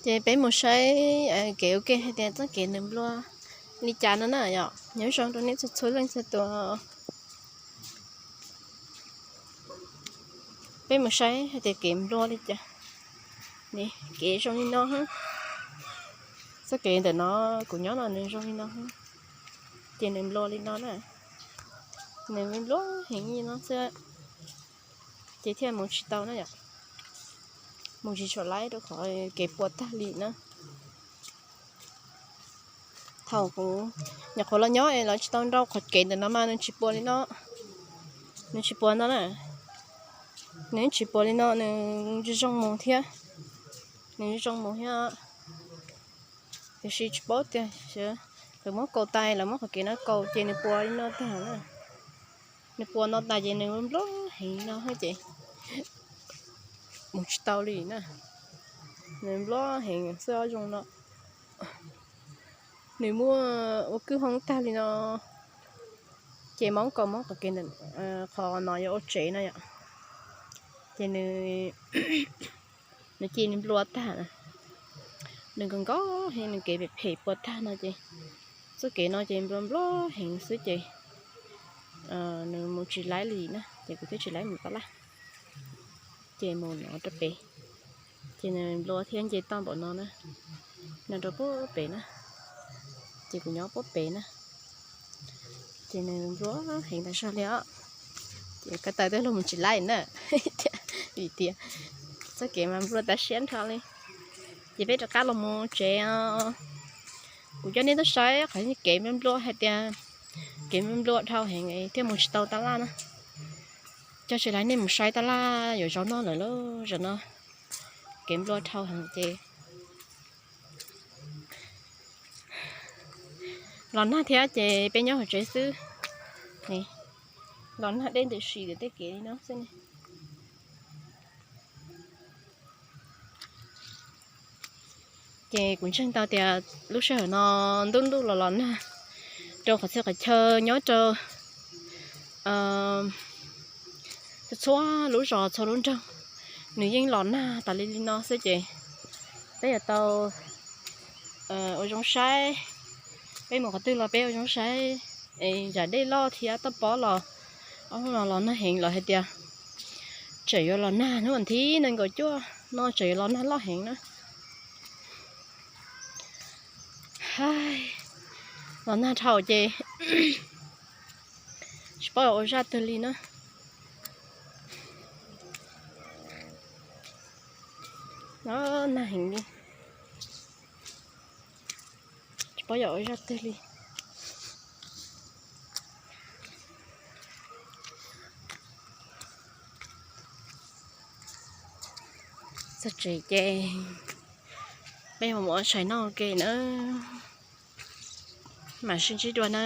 Ces peb mus saib kev ua ke hais tias txoj kev nws nplua li cas no na yom, nyob zoo rau nej txhua txhua leej txhua tus. Peb mus saib hais tias kev nplua li cas. Kev zoo li no, txoj kev ntawm no kuv nyob no nws zoo li no, ces nws nplua li no na, nws nplua heev li no xwb, ces thiaj mus tsis tau na yom, mus tsis tshua laib rau qhov kev puas tag li na. Thaum kuv nyuam qhuav los nyob es lawv tsis tau nrau qhov kev ntawm no mas nws tsis puas li no, nws tsis puas no na, nws tsis puas li no, nws zoo mus thiab, nws zoo mus thiab. Tiam sis tsis paub tias lawv muab kaus tais, lawv muab qhov kev no kaus ces nws puas li no tag na, nws puas no tas ces nws nplua heev no ces mus tsis tau li na, nws nplua heev xwb zoo no. Nws muaj ua kwj hoob tag li no, ces mob kaus mob qhov kev, qhov no yuav ua tsev no yom, ces nws, nws cia nplua tag, nws nkaus nkaus heev, nws kev phem phem puas tag no ces txoj kev no ces nplua nplua heev xwb ces nws mus tsis laib li na, ces kuv thiaj tsis laib mus tab laj, ces mus no rau pem, ces nws nplua thiab nce toj npaum no na, no rau puag pem na, ces kuv nyob puag pem na, ces nws nplua heev tas zog li os. Ces ko taw twb los mus tsis laib na, vim tias txoj kev mas nplua tas siab nrho li. Ces peb rov qab los mus tsev os. Kuv coj nej tuaj saib qhov kev nplua nplua hais tias kev nplua nplua dhau heev thiaj mus tsis tau tab laj na. Coj tsis laib nej mus saib tab laj yuav zaum no lawm lauj, zaum no kev nplua dhau heev ces los nag thiab ces peb nyob hauv tsev xwb. Los nag deb ntws si tej kev li no xwb ne. Ces kuv ntseeg tau tias lub sij hawm no ntuj ntuj los los nag, rau qhov txhia qhov chaw nyob rau txhua lub zos txhua lub nroog, nws yeej los nag tas li li no xwb ces peb yuav tau ua zoo saib, peb mus qhov twg los peb ua zoo saib, yam dej loj thiab toj pob los, ob hnub no los nag heev lawm hais tias tseem yuav los nag hnub vas thib nees nkaum cuaj no tseem yuav los nag loj heev na. Los nag dhau ces tsis paub ua zaj twg li na. Los nag heev li, tsis paub yog ua zaj twg li. Txog tsev ces peb mus ua tshais noj ua ke na, mam sib ntsib dua na.